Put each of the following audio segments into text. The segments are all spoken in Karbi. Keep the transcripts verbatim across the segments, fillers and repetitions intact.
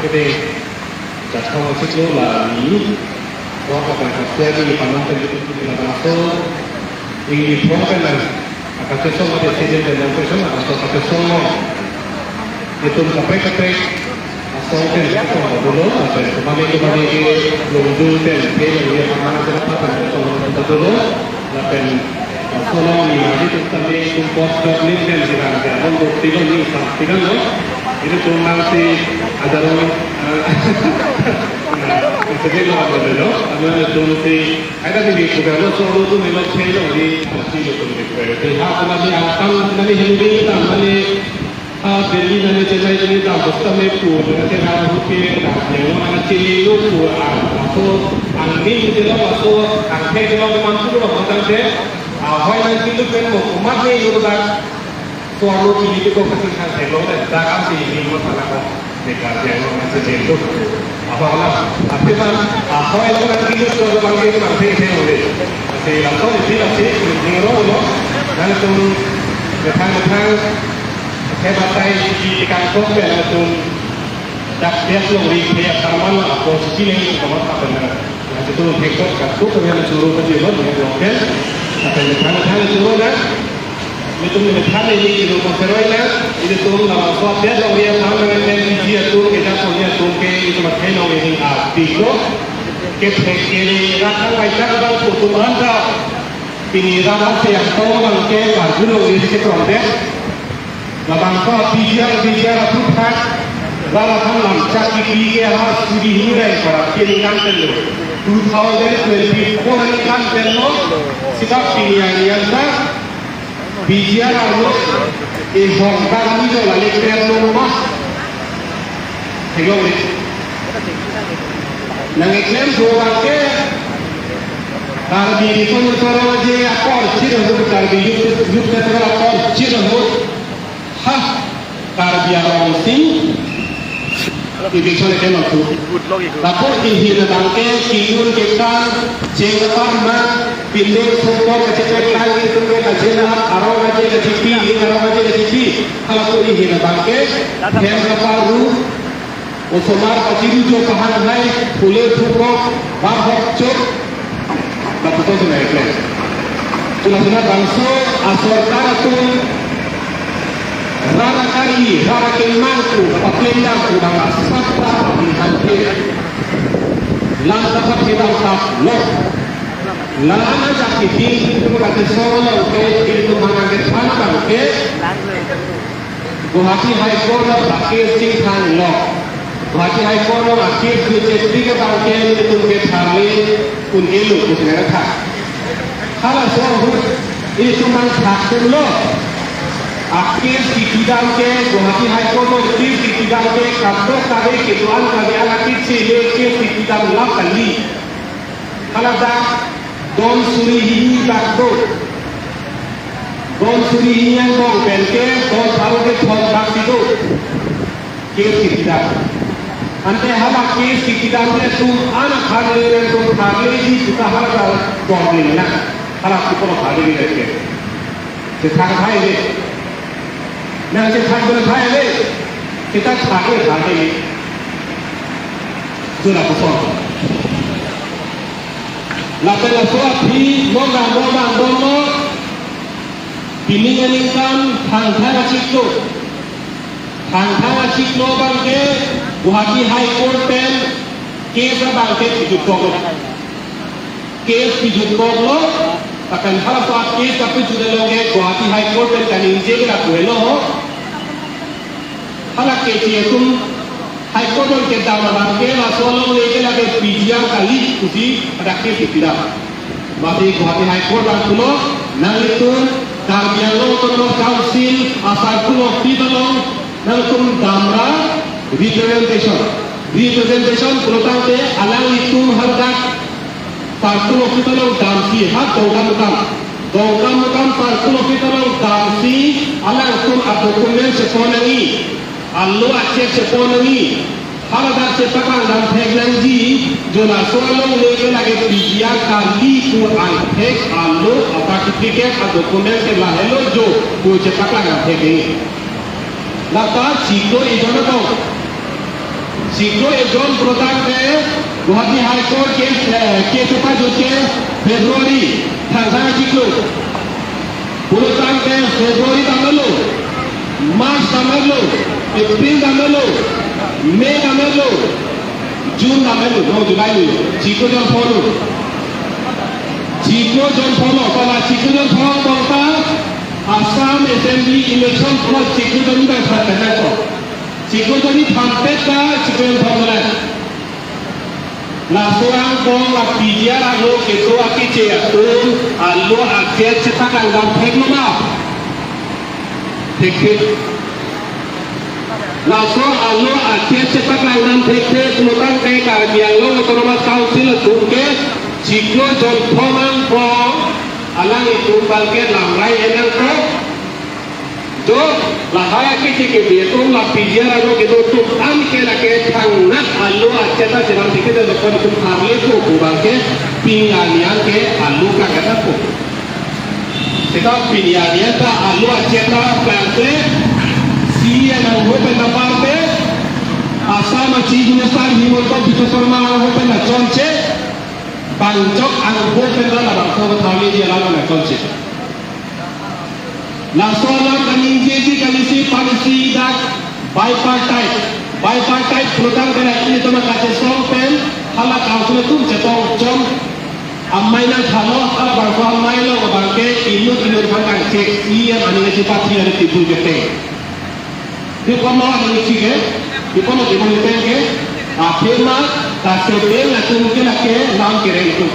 Kede, jatong asik lo la ni, wa ka bai kapsia di panong pen di labangso, ingni phong pen lang, akapsia song pen sijin pen lang pen song, akapsia song lo. Itum kaprek kaprek, asong pen song lo dolo, apen kemane kemane ke longdun pen, pen yang dia panang pen apa pen song lo dolo. Lapen, ah, solo ni mari tu kami tu post doc ni kan sirang sirang pon tu tiga ni sa tiga no. Ini tu nang si ada orang, ah, sedih lo apa lo. Anu tu si ada di ni juga lo solo tu ni lo chelo ni pasti lo tu ni. Jadi ha kami angkang nani hindi kita nani Ah, Delhi nani Chennai nani dam bus kami pu, nang ke nang hu ke, nang yang nang chili lo pu, ah, aso, angni je lo aso, angthek je lo man pu lo matang de, ah, hoi nang chili pen mo, mat ni lo dak, so alo chili ke ko kasi kan thek lo de, dak am si ni mo sana ko, de ka je lo nang chili lo. Apa lah, tapi kan, ah, hoi lo nang chili lo bang ke nang thek thek lo de. Kasi langsung di sini, di sini lo, nang tum, metang, metang, Hebatai di ikan kok pen atum dak dia long ri kaya karman apo sisi leng kamat apa na. Atum hekot kat kok kami anak churu pati lo dengan long pen. Apa yang thang thang churu na. Itum ini thang ini churu konseroi na. Itum nama so dia long ri apa na dengan di atum kita punya tum ke itu makai long ini api ko. Ke ke ini rakang baik tak bang putu mantap. Pini rat aso yang tong bang ke karju long ri ke tong deh. Labangso P G R, P G R aphuthak, rat aphan lam chak kipi ke ha suri hini dai para ke ningkan pen lo. Two thousand twenty-four ningkan pen lo, sita pini yang yang ta, P G R arlo, eh, hong ta kami lo lali keren lo ma. Hello, ni. Nang eklem so bang ke, Karbi Riso Nimso Rong Aje akorchit ahut, Karbi Youth, Youth Festival akorchit ahut. Ha, Karbi arong sing. Eviction ke nontu. Lapu ihin abang ke, kiyun kekan, cheng keparma, pindeng songkok kachepek lang itum ke kajena, arong aje kachipi, ling arong aje kachipi. Halapu ihin abang ke, hem kaparu, osomar pachiru jo pahanghai, phule phukok, barhok chok, lapuson sina eklem. Tuna sina bangso asorkar atum rara kari, rara kemang tu, paplendang tu bang asap ta di hante. Lam ta paplendang ta lo. Lam ajak kipi, itu kata solo ke, itu mana ke, mana bang ke. Guwahati High Court lo case chingthang lo. Guwahati High Court lo case jo chetri ke bang ke itum ke tharle un-elo pusi nangtha. Halaso ahut itum bang thakthun lo. A case kipidam ke Guwahati High Court lo case kipidam ke kadokave kedo-an kave alakit si le case kipidam lam kali. Hala dak don suri hini bak do. Don suri hini angbong pen ke don pharo kethom bak si do. Case kipidam. Ante hala case kipidam le itum anak tharle, itum tharle di juta hala ta don le na. Hala tu kono tharle di ke. Sethak thai le. Nang sethak pen thai le. Kita thak le thai le. Sudah kosong. Lapen laso aphi, mona mona dono, pining aningkan, thangthang achiklo. Thangthang achiklo bang ke, Guwahati High Court pen, case abang ke pijut kok. Case pijut kok lo, lapen halaso case kapijut along ke Guwahati High Court pen kaningje ke lapu helo ho. Hala ke case atum High Court along kedam abang ke laso along le ke lake P G R kali pusi hadak case kipidam. Mati Guwahati High Court abang pulo, nanglitum Karbi Anglong Autonomous Council a-circle office along nangtum damra representation. Representation pulotangte alanglitum hadak circle office along damsi, ha Dongkamukam. Dongkamukam circle office along damsi, alangtum a-document chepon nangji. Alo a-check chepon nangji. Haladak chepaklang dam thek nangji, jo laso along le ke lake P G R kali pu angthek alo a-certificate a-document ke lahelo jo pu chepaklang dam thek nangji. Lata chiklo ijon atong. Chiklo ejon pulotangte Guwahati High Court case, eh, case pajut ke February, thangsang chiklo. Pulotangte February damlo, March damlo, April damlo, May damlo, June damlo, no July lo. Chiklo jon pho lo. Chiklo jon pho lo, pala chiklo jon pho bangta Assam Assembly election pulo chiklo jon ni bang phan ko. Chiklo jon ni phan pet ta chiklo jon pho lo. Laso angbong la P G R arlo kedo akeche atum alo achet chetak langdam thek lo ma? Thekthe. Laso alo achet chetak langdam thekthe pulotangte Karbi Anglong Autonomous Council atum ke chiklo jon pho mang pho alanglitum abang ke lamrai en nangkok. Jo, lahai akeche kebe atum la P G R arlo kedo atum an ke lake thangnat alo achet ta chelang thekthedet, dokon atum parle po pu abang ke pini arni an ke alo kangkat po. Seta pini arni an ta alo achet ta plang ke C E M angho pen ta parte, Assam a Chief Minister Himanta Biswa Sarma angho pen ta chonche, bang chok angho pen ta labangso tharleji alam ta chonche. Laso alam kaningjeji kali si, pali si dak bipartite. Bipartite pulotangte la ilitum kachesong pen hala council atum chetong chom amei nangthalo, halabangso amei along abang ke inut inut aphan kangchek, C E M aning kachepathi ari tebul keteng. Di kono aning chike, di kono tebul keteng ke, athema kasedeng atum ke lake lam kereng atum.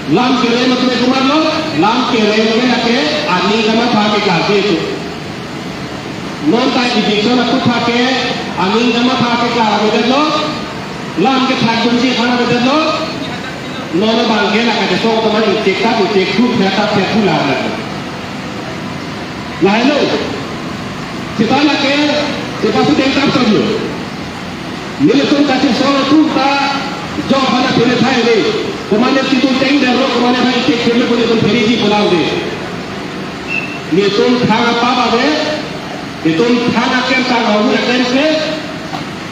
Lam kereng atum ke komatlo, lam kereng ke lake aning kamatha ke kave atum. Non ta eviction aputhak ke aning kamatha ke kave detlo, lam kethak dunji aphan ave detlo, non abang ke la kachesong atum an inchek ta inchek thu, phet ta phet thu la. Lahelo. Seta lake, seta sudeng tap sablo. Nelitum kachesong atum ta jo aphan phere thai le. Komane situ teng dero, komane hai tek phere phere tum phereji pulang de. Nelitum thang apap ave, nelitum thang aker tang ahu aker se,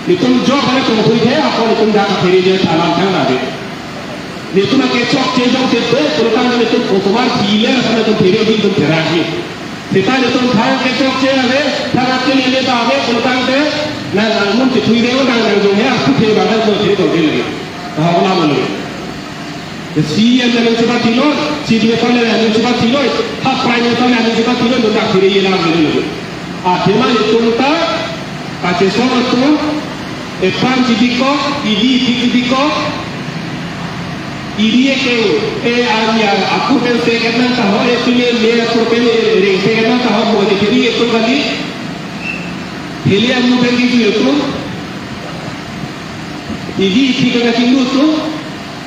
nelitum jo aphan tong thui the, ako nelitum dak phereji thalam thang ave. Nelitum akechokche jongsi do pulotangte nelitum osomar hiler asam nelitum phereji nelitum pherangji. Seta nelitum thang kechokche ave, thang akelele ta ave pulotangte nang angmun chethui deng nang nang jong he aphu the bang ko chetong deng lagi. Tahu lama lo. The C E M nang chepathilo, C D F nang chepathilo, ha Prime Minister nang chepathilo, nunda phiri ye nang lo. Athema nelitum ta kachesong atum, ephan chibikok, idi iphi chibikok, idi eke, e anya, aku pen seket nang taho, e pine me aku pen ring seket nang taho, mo de pidi atum kali, heli anu pen di atum, idi iphi kena chinglu atum,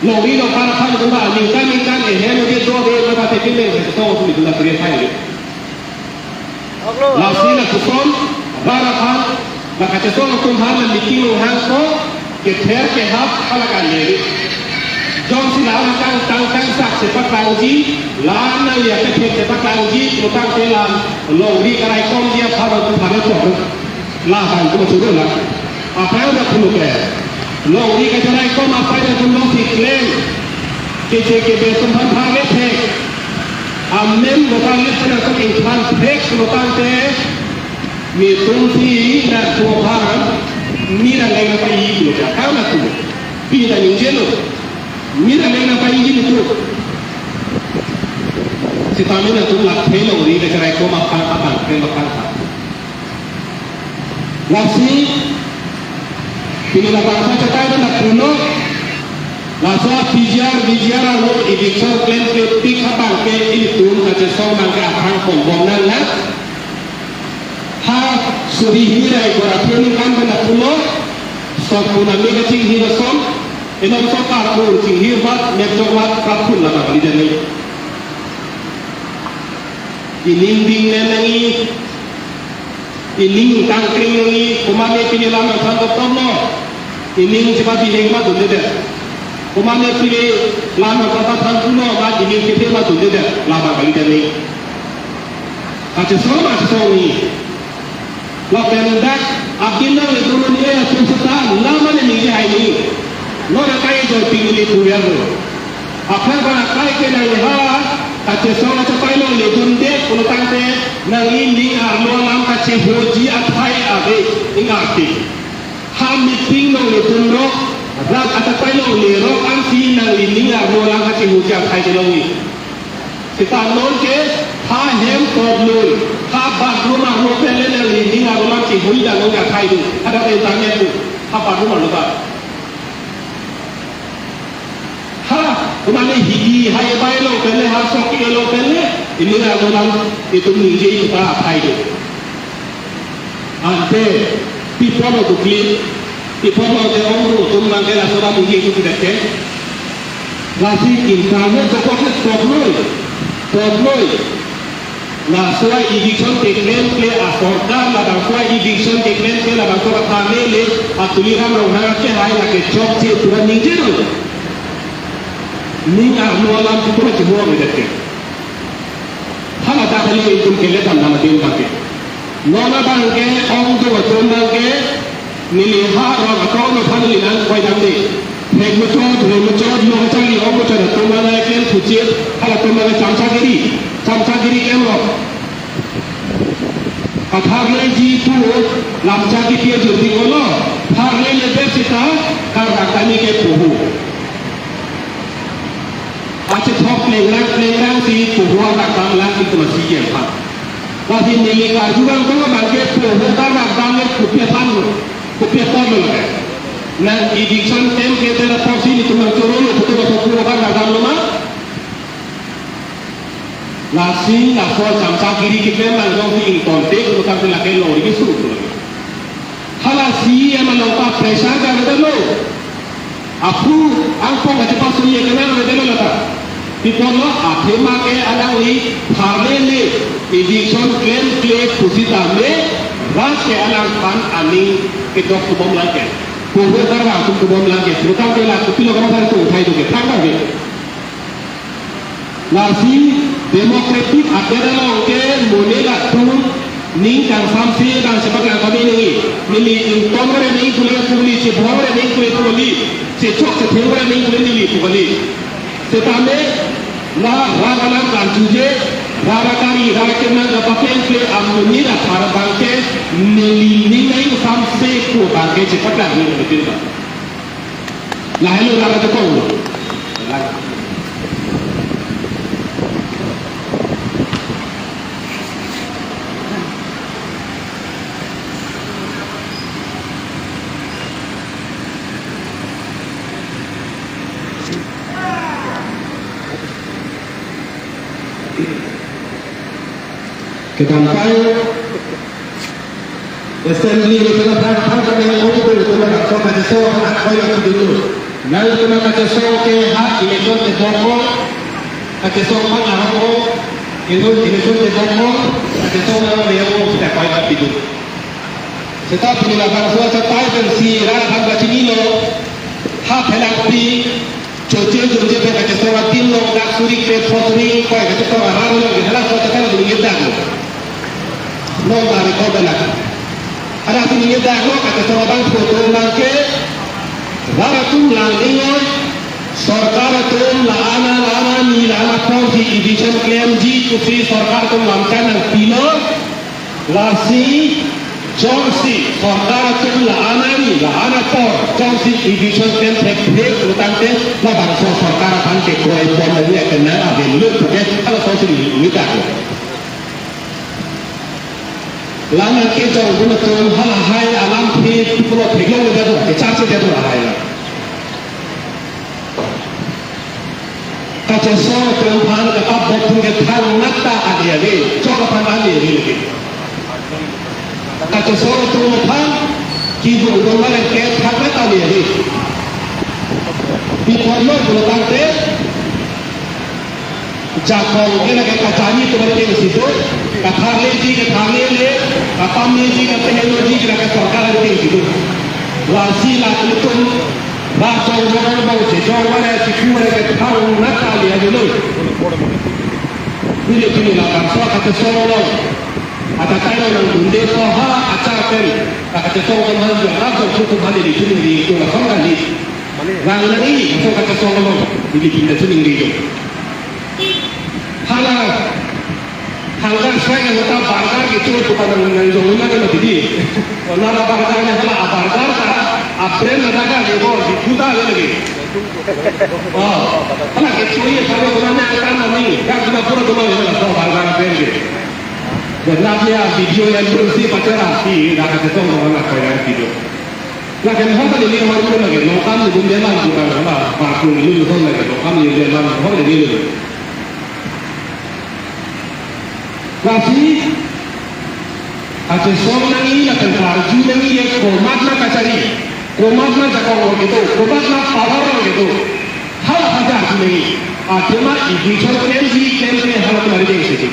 longri longpar aphan atum ba, ningkan ningkan, ehem odi do de, lo ba te pine, so atum itu la kre thai. Lasi lapuson, bar aphan, la kachesong atum aphan la meeting longhang ko, kether kehap hala kali. Jongsi la hala kang tang kangsak chepaklangji, la nang ya kether chepaklangji, pulotangte la longri karaikomji aphan atum aphan tok. Labang ko chudo la. Aphrang ta pulo ke. Longri kacharaikom aphrang ta pulo si klem. Keche kebe atum aphan pha le thek. Amen bo pha le thek atum ingphan thek pulotangte. Nelitum si na tu aphan. Mira leng na pa-i pulo ke. Kam na tu. Pini ta ningjelo. Mira leng na pa-i nelitum. Sitame nelitum la the longri kacharaikom aphrang aphrang klem aphrang ta. Lasi, pini labangso achatai ta lapulo, laso P G R, V G R arlo eviction klemklepik abang ke ilitum kachesong abang ke aphrang ponbom nang na. Ha suri hini ra egora pini kan ta lapulo, sot punami kachinghir ason, enam sot karpur chinghir vat, mepjok vat, kapun labang leader ni. Ining ding ne nangi, ining kangkring nangi, komane pini lam nangthan kotom no. Ining chepabi heng ma dundedet. Komane pini lam nangthan than puno, ma ining kethe ma dundedet. Labang kali dani. Kachesong ma chesong ni. Lapen dak abin nanglitum ni atum Kuya lo. Aphrang ba akai ke nangli ha kachesong achapai longle dunde pulotangte nangli ning arlo alam kachehoji athai ave, ning arti. Ha meeting longle dunrok, rat achapai longle rok ansi nangli ning arlo alam kachehoji athai ke longji. Seta non ke ha hem tokloi, ha bathroom arlo pen le nangli ning arlo alam chehoji dam longle athai do. Hadak internet do. Ha bathroom arlo ba. Ha, kumane hidi hai bai lo pen le, ha sok ke lo pen le, ining arlo alam itum ningje ta athai do. Ante, pi apot lo dukli, pi apot lo te ong do atum abang ke laso alam ningje itum ke. Lasi internet dokok ke tokloi, tokloi. Laso a-eviction keklemkle asorkar, labangso a-eviction keklemkle labangso athane le, a Tuliram Ronghang kehai lake chokche pura ningje lo. Ning arlo alam tu pura chihua me deke. Hala ta kali itum kele tam nama din bangke. Non abangke ong do atum bangke, neli ha rong atum aphan neli nangkoi damde. Hek muchot, hek muchot, lo kachali ong muchot atum abang nangklem puchit, hala atum abang chamchagiri, chamchagiri klem lo. Katharleji pu lamchak kipi ajur ding lo, tharle le bet seta, kar raktani ke puhu. Achethok plengrang plengrang si puhu arak dam lang si kemasi ke apa. Lasi neli karju bang kong abangke puhu kar arak dam le kopi aphan lo, kopi apot lo lake. Nang eviction klem ke tera porsi nelitum nangchoro lo, putu lo puhu kar arak dam lo ma. Lasi laso chamchagiri keklem nang jongsi ingtonte, kutang si lake lori ke suru lo. Hala C E M along ta pressure ka ada lo. Aphu angpong kachepaso ye kenang ada lo lata. Pi apot lo athema ke alangli tharle le eviction klemkle pusitame rat ke alangphan aning kedok tubom lake. Puhu kar atum tubom lake. Kutang ke la kopi lo kama thar tu thai tu ke tang ke. Lasi democratic adet along ke monit atum ning kangsamse bang sepak lang kami neli. Neli ington kore ning kule kuli, chebong kore ning kule kuli, chechok chetheng kore ning kule neli kuli. Setame la rat alam kanchuje, rat akari, rat akenang kapakleng ke amonit athar abangke neli ning nang samse ko abangke chepak lang neli betul ba. Lahelo lara jokong. Kedampai Assembly election aphrang aphrang kami yang uji beri teman langsung kacheso anak koi yang dulu. Nang teman kacheso ke ha election ke bokong, kacheso aphan arong o, election ke bokong, kacheso aphan arong o, kita koi yang dulu. Seta pini labangso achatai pensi rat aphan kachinilo, ha phelakpi, Choche chonche pen kachesong atin long dak suri kre pho suri ingkoi kachesong arat long ke hala so chakana dun ngedak lo. Long ta record dak. Hala si ngedak lo kachesong abang photo abang ke. Rat atum lang ningo. Sorkar atum la-an a la-an a ni la-an a pon si eviction klemji pusi sorkar atum lamchak nangpilo. Lasi jongsi sorkar atum la-an a ni la-an apor jongsi eviction klem thekthek pulotangte labangso sorkar aphan ke kroipon nangji akenang avenue puke hala songsi ngedak lo. Lana kejong atum halahai alam phi pulo theklong ngedak lo, kecharche ngedak lo lahai la. Kachesong atum aphan kapabot atum ke thangnat ta ale ale, chok aphan ale ale lagi. Kachesong atum aphan kibung dong mare ke thangnat ta ale ale. Pi apot lo pulotangte, jakong ke lake kachani atum ateng si do, katharleji katharlele, kapamleji kapehenoji ke lake sorkar ateng si do. Lasi latum Bang jong jong bang si jong mane si pu mane ke thangnat ta ale ale lo. Pini pini labangso kachesong along. Achatai along nangdunde ko ha achar pen. Kachesong atum aphan jong rat jong suku aphan ili chini ili tung asong kali. Vang nangji, laso kachesong along, Philippine ta chiningri lo. Hala, hanggang sai ke hota burger kecho pu ta nang, nangjong nang lo didi. Ona la burger ne hala burger ta, a brand na daga ke bo, di kuta ke lagi. Oh, hala kecho ye, hala kona ne angkan nangji, dak na pura kona ne la so burger brand ke. Benar ya, video yang terus si pacaran, si, dak kachesong along na koyan video. Lapen hota neli hor mo lake, nokam ni bum deman bukan apa, paku ni lu hor lake, nokam ni deman hor lake lu. Lasi, kachesong nangji, lapen karju nangji, ye komat na kachari, komat na jakong lo gitu, komat na power lo gitu. Hala hajar nangji, athema igi chor kem ji, kem ke hala kemari deng sih.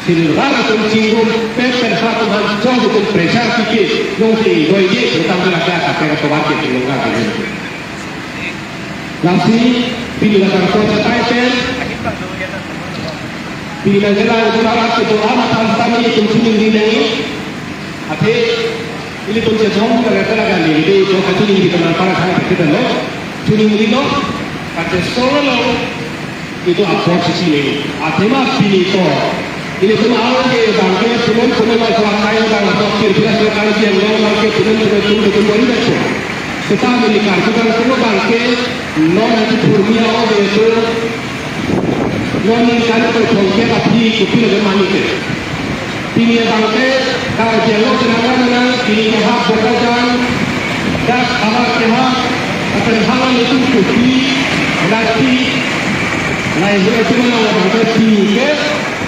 Sini rara tum chingrum, pet pen ha tum han jong tum pressure kiki, nong si doi di, tum tam tum aja kape ka tobat ke tum ka tum. Lasi, pini la tang kota tai pen, pini la jela tum arat ke doa matan sami tum chiningri nangji, athe, ilitum chesong ka reta la kali, ilitum kachiningri teman para khai kita lo, chiningri lo, kachesong lo, itu apor sisi nangji. Athema pini to. Ilitum aung ke bangke punon punon ma suat kayo bang atok kir kira suat kayo biang long bangke punon punon tum tum bori dak po. Seta mini karju kan puno bangke non nanti purmi aung ke itu. Non ni kan ko thongke api kupi lagi mani ke. Pini abangke, Karbi Anglong chenang nang, pini kehap Bokajan, dak hama kehap, akan hama itu kopi, nasi, nai hura itu mana abangke pini ke,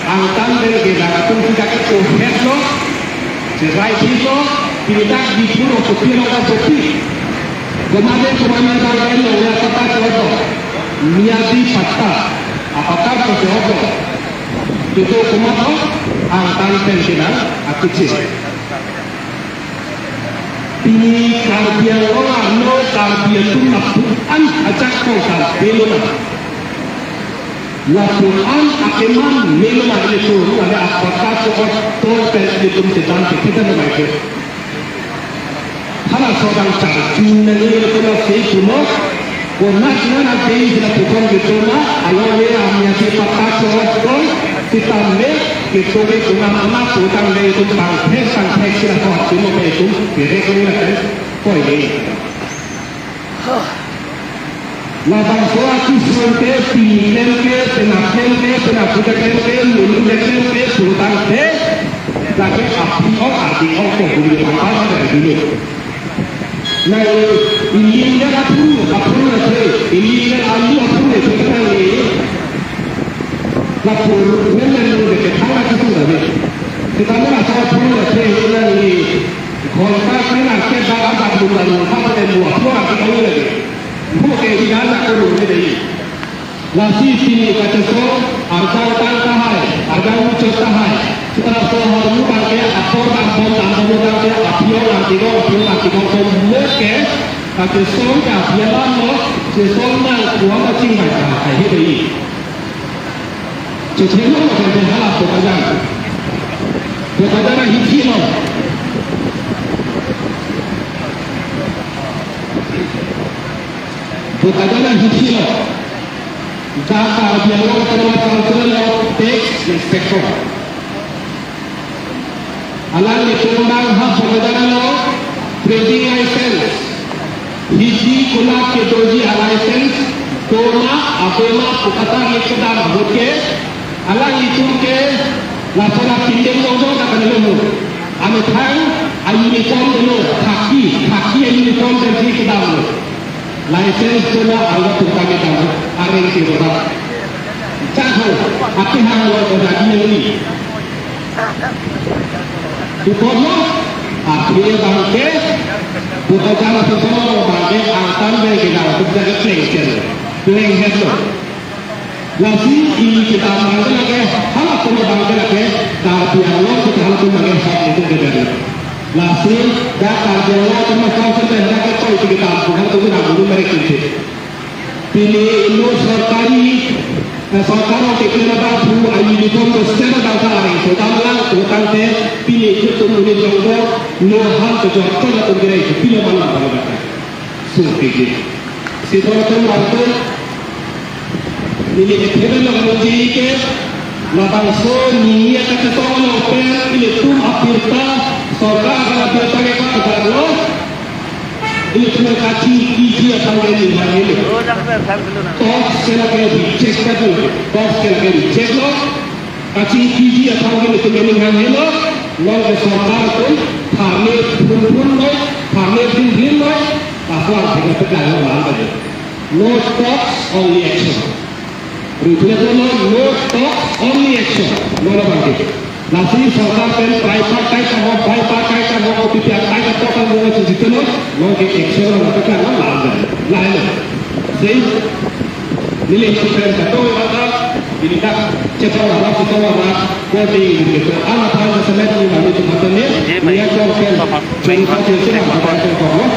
angtan pen ke dak atum kita ke kohet lo, cerai sih lo, pini dak di puro kopi lo ka kopi. Komat de komat nang dak lain lo, ya kata ke oto. Miyadi patta, apakar ke oto. Itu komat lo, angtan pen ke nang, akichin. Pini Karbi Anglong arlo Karbi atum lapu-an ajak ko Karbi lo na. Lapu-an akeman melo na ilitum, ada apakar ke oto pen ilitum sedang kita na mai ke. Hala sodang charju nangji ilitum la sei puno. Konak nana dei sila pukon gitu ma. Alo ye amya si patak sewat koi. Sitame gitu ke kuna mana putang dei itu tangthek tangthek sila sewat puno ke itu. Bere koi na kan. Koi dei. Labangso akeson ke, pini klem ke, penap klem ke, penap puja klem ke, lulu klem ke, putang ke, lake api ong, api ong ko bulu pangpang ada dulu. Na, ini kan apu, apu na se, ini kan alu apu na se, kita ni, lapur, memang ni ke thang akeson tadi. Kita ni asal apu na se, kita ni, ghonta ke na ke dak adak bulan, apa ke buat, buat apa lagi. Buke idan ako lo ni dei. Lasi pini kachesong, arjang tang tahai, arjang muchot tahai. Sita so harmu bangke, apor bang bom bang bom bangke, apiong lang tigong, apiong lang tigong, bom muke, kachesong ke apialam lo, chesong nang kuam aching bai tahai hi dei. Checheng lo kan de hala Bokajan. Bokajan ahi thi lo. Bokajan ahi thi lo. Dak Karbi Anglong Autonomous Council lo tax inspector. Alanglitum bang ha Bokajan lo trading license. Hidi konat kedoji a license, doma, abema, pukata, kedam, ahut ke, alanglitum ke, laso la pindeng dong dong ta kan lo. Amethang, a uniform dolo, khaki, khaki a uniform pensi kedam lo. License doma, arlo pukata kedam lo, areng si doma. Chakho, ati hang lo ko dagi yang ni. Ipono, akhirnya bangke, buka jam sesono bangke, angtan bangke, nang, buka ke pleng chen, pleng het lo. Lasi, ini kita bangke lagi, hala pun bangke lagi, Karbi Anglong kita hala pun bangke, hak itu kita. Lasi, dak Karbi Anglong kita masuk ke, dak ke toy kita, bukan itu kita guru mereka itu. Pini lo sorkari, eh, sorkar ke kena bangphu a uniform do sena bangsa areng so damlang, putangte pini itum unit jongdo, lo han kejor kena tum kira itu, pilo mana bang bangsa. Sungkiki. Sipon atum rangtum, neli etheben lo kamuji ke, labangso nini akachetong lo pen, ilitum apirta, sorkar apirta ke pa lo, ilitum kachingkiji aphan ke neli hanghe lo. Talks ke lake reject ka tu, talks ke lake reject lo, kachingkiji aphan ke nelitum neli hanghe lo, non ke sorkar atum, tharne phunphun noi, tharne bhinbhin noi, laso arthe ke peklang lo lang. No talks, only action. Rutule ko no, no talks, only action. No, no, bangke. Lasi sorkar pen bai pakai kamo, bai pakai kamo, O P P R kai kamo, kan mo si jitno, no ke action lo, no ke kan lo, lang. Lang. Sei, neli pen kato bata, neli dak cepat lah, cepat lah, ko di gitu. Ala tang semet ni kami tu kami ni, ni ya ko pen, pen kami tu kami tu kami tu